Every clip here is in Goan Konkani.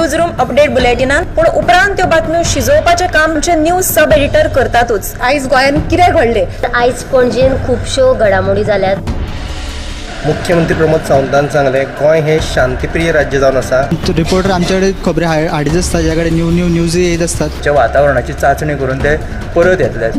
न्यूज रूम अपडेट बुलेटिनान, पूण उपरांत त्यो बातम्यो शिजोवपाचें काम आमचे न्यूज सब एडिटर करतातूच. आयज गोंयांत कितें घडलें? आयज पणजेन खुबश्यो घडामोडी जाल्यात. मुख्यमंत्री प्रमोद सावंतान सांगलें, गोंय हें शांतीप्रिय राज्य जावन आसा. रिपोर्टर आमच्याकडे खबरी हाडीत आसता, ज्या कडेन न्यू न्यू न्यूज येत आसतात. वातावरणाची चांचणी करून ते परत येतले.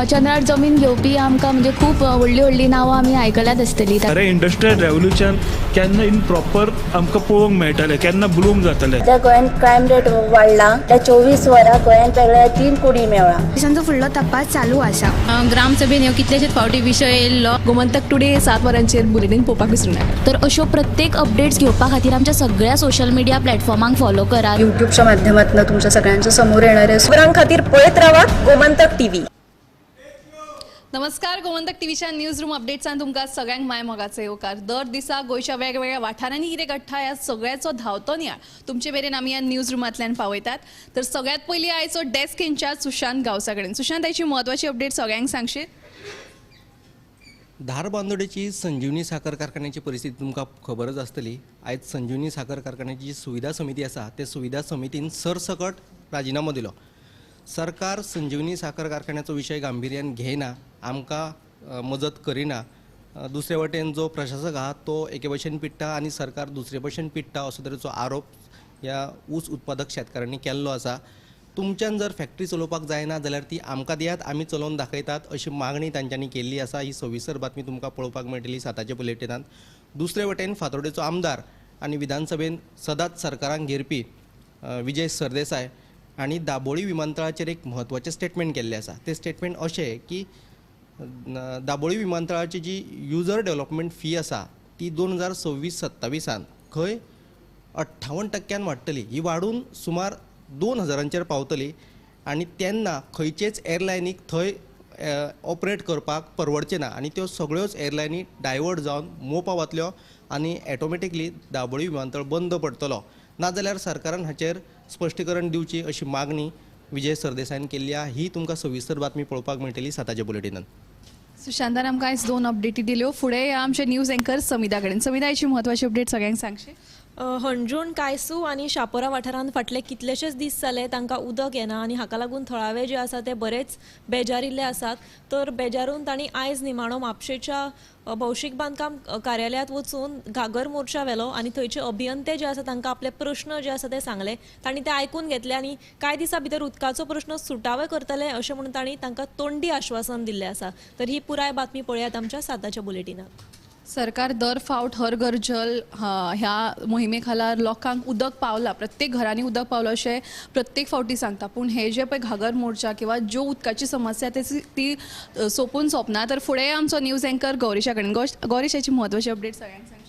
चंद्रार जमीन घेवपी आमकां म्हणजे खूब व्हडलीं व्हडलीं नांवां आमी आयकल्यात आसतलीं. खरें इंडस्ट्रियल रेवोल्युशन केन्ना इन प्रॉपर आमकां पळोवंक मेळटलें, केन्ना ब्लूम जातलें? सध्या गोंयांत क्रायम रेट वाडला. त्या 24 वरां गोंयांत वेगळ्या 3 कुडी मेळ्ळा. पोलिसांचो फुडलो तपास चालू आसा. ग्रामसभेन ह्यो कितलेशेच फावटी विशय येयल्लो. गोमंतक टुडे 7 वरांचेर बुलेटीन पळोवपाक विसरूं नाका. तर अश्यो प्रत्येक अपडेट्स घेवपा खातीर आमच्या सगळ्या सोशल मिडिया प्लॅटफॉर्मांक फॉलो करात. युट्यूबच्या माध्यमातून तुमच्या सगळ्यांच्या समोर येणार आहे. खबरां खातीर पळयत रावात गोमंतक टीव्ही. नमस्कार, गोमंतक टीव्हीच्या न्यूज रूम अपडेट्सान तुमकां सगळ्यांक माय मोगाचो येवकार. दर दिसा गोंयच्या वेगवेगळ्या वाठारांनी कितें घडटा ह्या सगळ्याचो धांवतो नियाळ तुमचे मेरेन आमी ह्या न्यूज रुमांतल्यान पावयतात. तर सगळ्यात पयलीं आयचो डेस्क इन्चार्ज सुशांत गांवसा कडेन. सुशांत, आयची म्हत्वाची अपडेट सगळ्यांक सांगशीत? धारबांदोडेची संजीवनी साखर कारखान्याची परिस्थिती तुमकां खबरच आसतली. आयज संजीवनी साखर कारखान्याची जी सुविधा समिती आसा ते सुविधा समितीन सरसकट राजिनामो दिलो. सरकार संजीवनी साखर कारखान्याचो विशय गांभिर्यान घेयना, आमकां मजत करिना. दुसरे वटेन जो प्रशासक आहा तो एके भशेन पिडटा आनी सरकार दुसरे भशेन पिडटा असो तरेचो आरोप ह्या ऊस उत्पादक शेतकारांनी केल्लो आसा. तुमच्यान जर फॅक्टरी चलोवपाक जायना जाल्यार ती आमकां दियात, आमी चलोवन दाखयतात अशी मागणी तांच्यांनी केल्ली आसा. ही सविस्तर बातमी तुमकां पळोवपाक मेळटली 7 बुलेटिनांत. दुसरे वटेन फातोर्डेचो आमदार आनी विधानसभेन सदांच सरकारांक घेरपी विजय सरदेसाय हांणी दाबोळी विमानतळाचेर एक म्हत्वाचें स्टेटमेंट केल्लें आसा. तें स्टेटमेंट अशें की दाबोळी विमानतळाची जी युजर डेव्हलपमेंट फी आसा ती 2026-27 खंय 58% वाडटली. ही वाडून सुमार 2000 पावतली आनी तेन्ना खंयचेच एअरलायनीक थंय ऑपरेट करपाक परवडचें ना आनी त्यो सगळ्योच एअरलायनी डायवर्ट जावन मोपा वतल्यो आनी ऑटोमॅटिकली दाबोळी विमानतळ बंद पडटलो. नाजाल्यार सरकारान हाचेर स्पश्टीकरण दिवची अशी मागणी विजय सरदेसायान केल्ली आहा. ही तुमकां सविस्तर बातमी पळोवपाक मेळटली 7 बुलेटिनान. सुशांतान आमकां आयज 2 अपडेटी दिल्यो. फुडें आमचे न्यूज एंकर समिता कडेन. समिता, आयची म्हत्वाची अपडेट सगळ्यांक सांगशी? हणजूण, कायसू आनी शापोरा वाठारांत फाटले कितलेशेच दीस जाले तांकां उदक येना आनी हाका लागून थळावे जे आसा ते बरेच बेजारिल्ले आसात. तर बेजारून तांणी आयज निमाणो म्हापशेच्या भौशीक बांदकाम कार्यालयांत वचून घागर मोर्चा व्हेलो आनी थंयचे अभियंते जे आसा तांकां आपले प्रश्न जे आसा ते सांगले. तांणी ते आयकून घेतले आनी कांय दिसां भितर उदकाचो प्रश्न सुटावे करतले अशें म्हणून तांणी तांकां तोंडी आश्वासन दिल्लें आसा. तर ही पुराय बातमी पळयात आमच्या 7 बुलेटिनाक. सरकार दर फावट हर घर जल ह्या मोहिमे खाला लोकांक उदक पावला, प्रत्येक घरांनी उदक पावलां अशें प्रत्येक फावटी सांगता, पूण हे जे पळय घागर मोर्चा किंवा ज्यो उदकाची समस्या ती सोंपून सोंपना. तर फुडें आमचो न्यूज एंकर गौरीशा कडेन. गौरीश, हाची म्हत्वाची अपडेट सगळ्यांक सांगशी?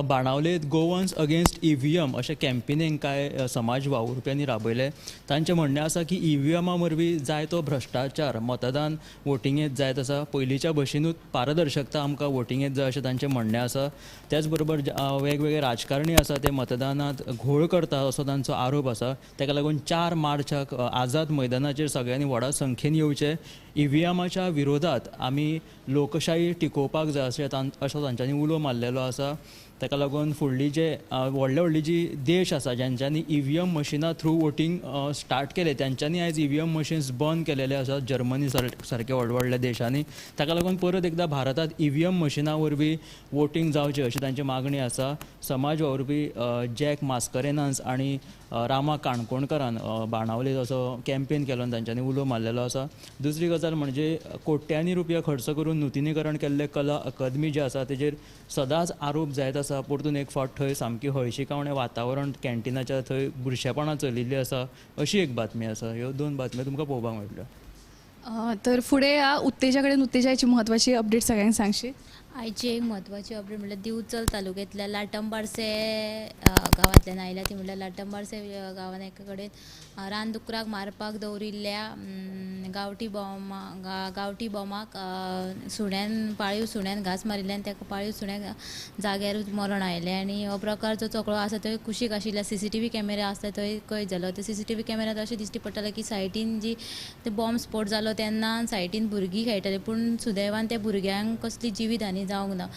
बाणावलेंत गोवन्स अगेन्स्ट EVM अशें कॅम्पेनींग कांय समाज वावुरप्यांनी राबयलें. तांचें म्हणणें आसा की EVMा वरवीं जाय तो भ्रश्टाचार मतदान वोटिंगेंत जायत आसा, पयलींच्या भशेनूच पारदर्शकता आमकां वोटिंगेंत जाय अशें तांचें म्हणणें आसा. त्याच बरोबर वेगवेगळे राजकारणी आसा ते मतदानांत घोळ करता असो तांचो आरोप आसा. ताका लागून 4 मार्चाक आझाद मैदानाचेर सगळ्यांनी व्हडा संख्येन येवचें, EVMाच्या विरोधात आमी लोकशाही टिकोवपाक जाय अशें तांच्यांनी उलो मारलेलो आसा. ताका लागून फुडली जे व्हडले व्हडली जी देश आसा ज्यांच्यांनी EVM मशिनां थ्रू वोटींग स्टार्ट केलें तांच्यांनी आयज EVM machines बंद केलेले आसात जर्मनी सारके व्हड व्हडल्या देशांनी. ताका लागून परत एकदां भारतांत EVM मशिनां वरवीं वोटींग जावचें अशी तांची मागणी आसा. समाज वावुरपी जॅक मास्करेनास आनी रामा काणकोणकरान बाणावले असो कॅम्पेन केलो आनी तांच्यांनी उलो मारलेलो आसा. दुसरी गजाल म्हणजे कोट्यांनी रुपया खर्च करून नुतनीकरण केल्ले कला अकादमी जे आसा तेजेर सदांच आरोप जायत आसा. परतून एक फावट थंय सामकी हळशिकावणें वातावरण कॅन्टिनाच्या थंय बुरशेपणां चलिल्लीं आसा अशी एक बातमी आसा. ह्यो 2 बातम्यो तुमकां पळोवपाक मेळटल्यो. तर फुडें ह्या उत्तेजा कडेन. उत्तेजाची म्हत्वाची अपडेट सगळ्यांक सांगशी? आयची एक म्हत्वाची अपडेट म्हळ्यार दिवचल तालुक्यांतल्या लाटंबार्से गांवांतल्यान आयल्या. ती म्हळ्यार लाटंबार्से गांवांत एका कडेन रानदुकराक मारपाक दवरिल्ल्या गांवठी बॉमाक सुण्यान, पाळीव सुण्यान घांस मारिल्ल्यान ताका पाळीव सुण्याक जाग्यारूच मरण आयलें. आनी हो प्रकार जो सगळो आसा थंय कुशीक आशिल्ल्या CCTV camera आसता थंय कैद जालो. ते CCTV कॅमेऱ्यांत अशें दिश्टी पडटालें की सायटीन जी ते बॉम्ब स्फोट जालो तेन्ना सायटीन भुरगीं खेळटालीं, पूण सुदैवान त्या भुरग्यांक कसली जिवीत हानी जावंक ना.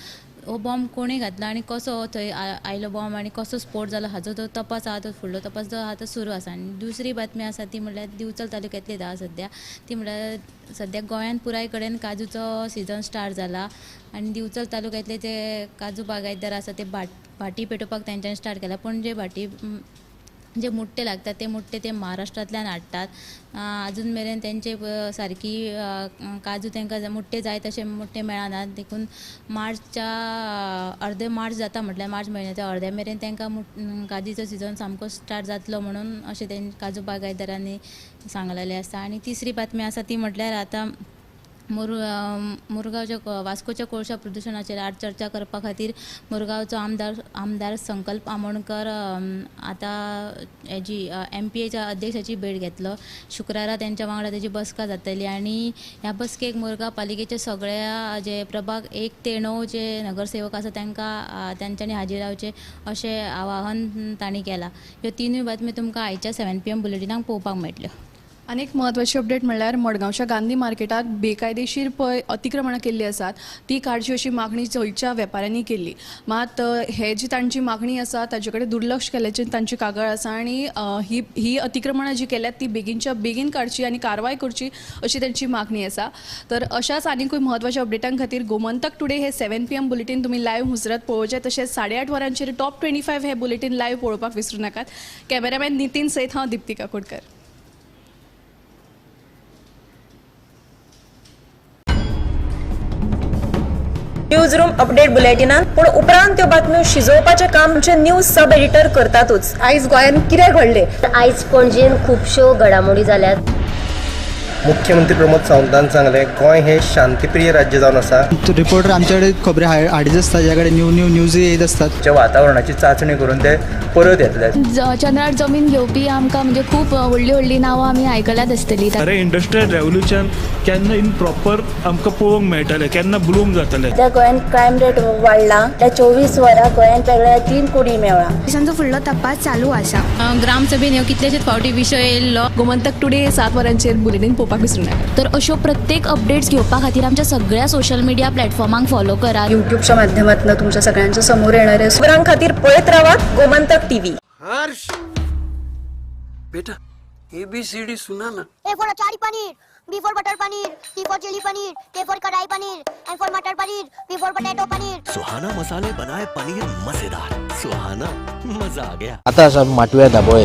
हो बॉम्ब कोणी घातला आनी कसो थंय आयलो बॉम्ब आनी कसो स्फोट जालो हाजो तो तपास आहा, तो फुडलो तपास जो आहा तो सुरू आसा. आनी दुसरी बातमी आसा ती म्हणल्यार दिवचल तालुक्यांतली आहा सद्या, ती म्हणल्यार सद्या गोंयांत पुराय कडेन काजूचो सिजन स्टार्ट जाला आनी दिवचल तालुक्यांतले जे काजू बागायतदार आसा ते भाटी पेटोवपाक तेंच्यांनी स्टार्ट केला. पूण जे भाटी जे मुट्टे लागतात ते मुट्टे ते महाराष्ट्रांतल्यान हाडटात. अजून मेरेन तेंचे सारकी काजू तांकां मुट्टे जाय तशे मुट्टे मेळनात, देखून मार्चच्या अर्दे मार्च जाता म्हटल्यार मार्च म्हयन्याच्या अर्द्या मेरेन तांकां काजूचो सिजन सामको स्टार्ट जातलो म्हणून अशें तें काजू बागायतदारांनी सांगलेलें आसा. आनी तिसरी बातमी आसा ती म्हटल्यार आतां मुरगांवच्या वास्कोच्या कोळशा प्रदुशणाचेर आड चर्चा करपा खातीर मुरगांवचो आमदार संकल्प आमोणकर आतां हेजी MPAच्या अध्यक्षाची भेट घेतलो. शुक्रारा तेंच्या वांगडा तेजी बसका जातली आनी ह्या बसकेक मुरगांव पालिकेचे सगळ्या जे प्रभाग 1 ते 9 जे नगरसेवक आसा तांकां तेंच्यांनी हाजीर रावचें अशें आवाहन तांणी केलां. ह्यो तिनूय बातमी तुमकां आयच्या 7 PM बुलेटिनाक पळोवपाक मेळटल्यो. आनी एक म्हत्वाची अपडेट म्हणल्यार मडगांवच्या गांधी मार्केटाक बेकायदेशीर पळय अतिक्रमणां केल्ली आसात ती काडची अशी मागणी थंयच्या वेपाऱ्यांनी केल्ली. मात हे जी तांची मागणी आसा ताजे कडेन दुर्लक्ष केल्ल्याची तांची कागाळ आसा आनी ही अतिक्रमणां जी केल्यात ती बेगीनच्या बेगीन काडची आनी कारवाय करची अशी तांची मागणी आसा. तर अशाच आनीकूय म्हत्वाच्या अपडेटां खातीर गोमंतक टुडे हे 7 PM bulletin तुमी लायव्ह मुजरत पळोवचें. तशेंच 8:30 वरांचेर टॉप 25 हे बुलेटीन लायव्ह पळोवपाक विसरूं नाकात. कॅमेरामॅन नितीन सयत हांव Deepti Kakodkar. News room update बुलेटिनान पूण उपरांत त्यो बातम्यो शिजोवपाचें काम आमचे न्यूज सब एडिटर करतातूच. आयज गोंयांत कितें घडलें, आयज पणजेन खुबश्यो घडामोडी जाल्यात. मुख्यमंत्री प्रमोद सावंतान सांगलें गोंय हें शांतीप्रिय राज्य जावन आसा. रिपोर्टर आमचे कडेन खबरी हाडीत आसता, ज्या कडेन न्यू न्यू न्यूज येत आसतात. वातावरणाची चांचणी करून ते परत येतले. चंद्रार जमीन घेवपी आमकां म्हणजे खूब व्हडली व्हडली नांवां आमी आयकल्यात आसतली. अरे इंडस्ट्रियल रेवोल्युशन केन्ना इन प्रॉपर आमकां पळोवंक मेळटलें, केन्ना ब्लूम जातलें. सद्या गोंयांत क्रायम रेट वाडला, त्या 24 वरां गोंयांत वेगळ्या 3 कुडी मेळ्ळा. तांचो फुडलो तपास चालू आसा. ग्रामसभेन ह्यो कितलेशेच फावटी विशय येयल्लो. गोमंतक टुडे 7 वरांचेर बुलेटीन पळोवपाक विसरूं नाकात. तर अश्यो प्रत्येक अपडेट्स घेवपा खातीर आमच्या सगळ्या सोशल मिडिया प्लॅटफॉर्मांक फॉलो करात. यूट्यूबच्या माध्यमातून तुमच्या सगळ्यांच्या समोर येणारे खबरां खातीर पळयत रावात गोमंतक टीव्ही. हर्ष बेटा ABCD सुना ना. A for achari paneer, B for butter paneer, C for chilli paneer, K for kadai paneer, M for matar paneer, P for potato paneer. Suhana मसाले बनाए पनीर मजेदार. सुहाना मजा आ गया. आता असा माटव्या दाबोळे.